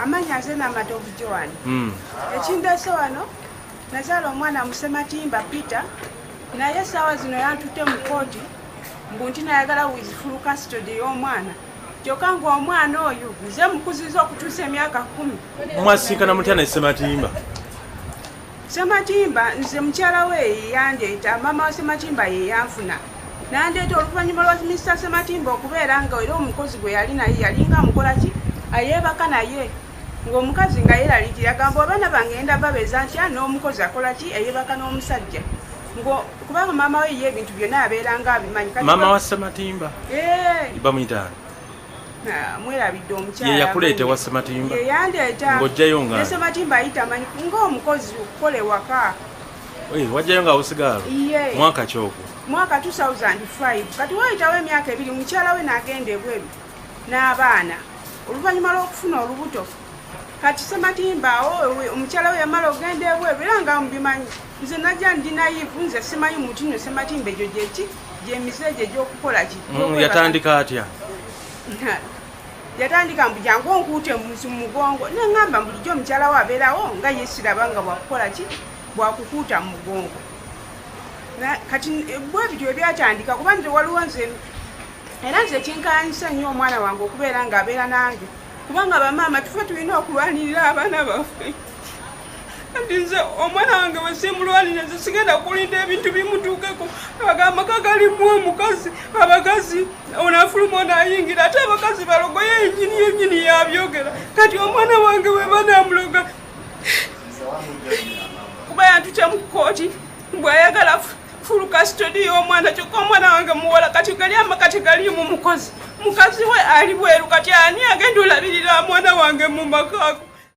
Amanya nze Namatovu Joan. Ekindeese wano, nazaala omwana Musematimba Peter, naye essaawa zino yantutte mu kkooti mbu nti nayagala with full custody y'omwana, kyokka ng'omwana oyo nze mukuziza okutuusa emyaka 10. Mwasinkana mutya ne Sematimba? Sematimba nze mukyala we yeyandeeta, maama wa Sematimba yeyanfuna nandeeta oluvannyuma lwa Mr Sematimba okubeera nga era omukozi gwe yali naye yalinga amukola ki, ayeebaka naye, ng'omukazi nga yeeraliikirira agamba abaana bange ngenda babeeza ntya n'omukozi akola ki, eyeebaka n'omusajja, kubanga maama we ye ebintu byonna abeera nga abimanyi. Maama wa Sematimba bamuyita ani? Mwerabidde omukyala. Ye yakuleeta ewa Sematimba? Ye yandeeta. Ng'ojjayo nga ne Sematimba ayita amanyi ng'omukozi okukola ewaka. Wajjayo nga awusigaalo? Iye. Mwaka ki ogwo? Mwaka 2005. Kati wayitawo emyaka 2 mukyala we n'agenda ebweru n'abaana oluvannyuma lw'okufuna olubuto. Kati Sematimba awo omukyala we yamala okugenda ebweru era nga mubimanyi, nze najja ndi nayivu, nze simanyi muti nno Sematimba egyo gyeki gyemize egyo egy'okukola ki. Yatandika atya? Yatandika mbu jangu onkuute mu mugongo, neŋŋamba bulijjo omukyala we abeerawo nga ye siraba nga bwakukola ki, bwakukuuta mu mugongo. Kati bwe bityo ebyatandika, kuba nze waliwo nze era nze kinkaanyisa nnyo omwana wange okubeera ng'abeera nange, kubanga bamaama tufe tulina okulwanirira abaana baffe. Kati nze omwana wange bwe simulwanira, nze sigenda kulinda ebintu bimutuukeko. Agamba kagalimu omukazi, abakazi ono afuluma ono ayingira, ate abakazi balogoye yennyini yennyini yabyogera. Kati omwana wange bwe banamuloga, kuba yantutya mu kkooti bw'ayagala full custody y'omwana, kyokka omwana wange muwala. Kati gali amaka tegaliimu mukozi, mukazi we ali bweru, kati ani agenda olabirira mwana wange mu maka ago?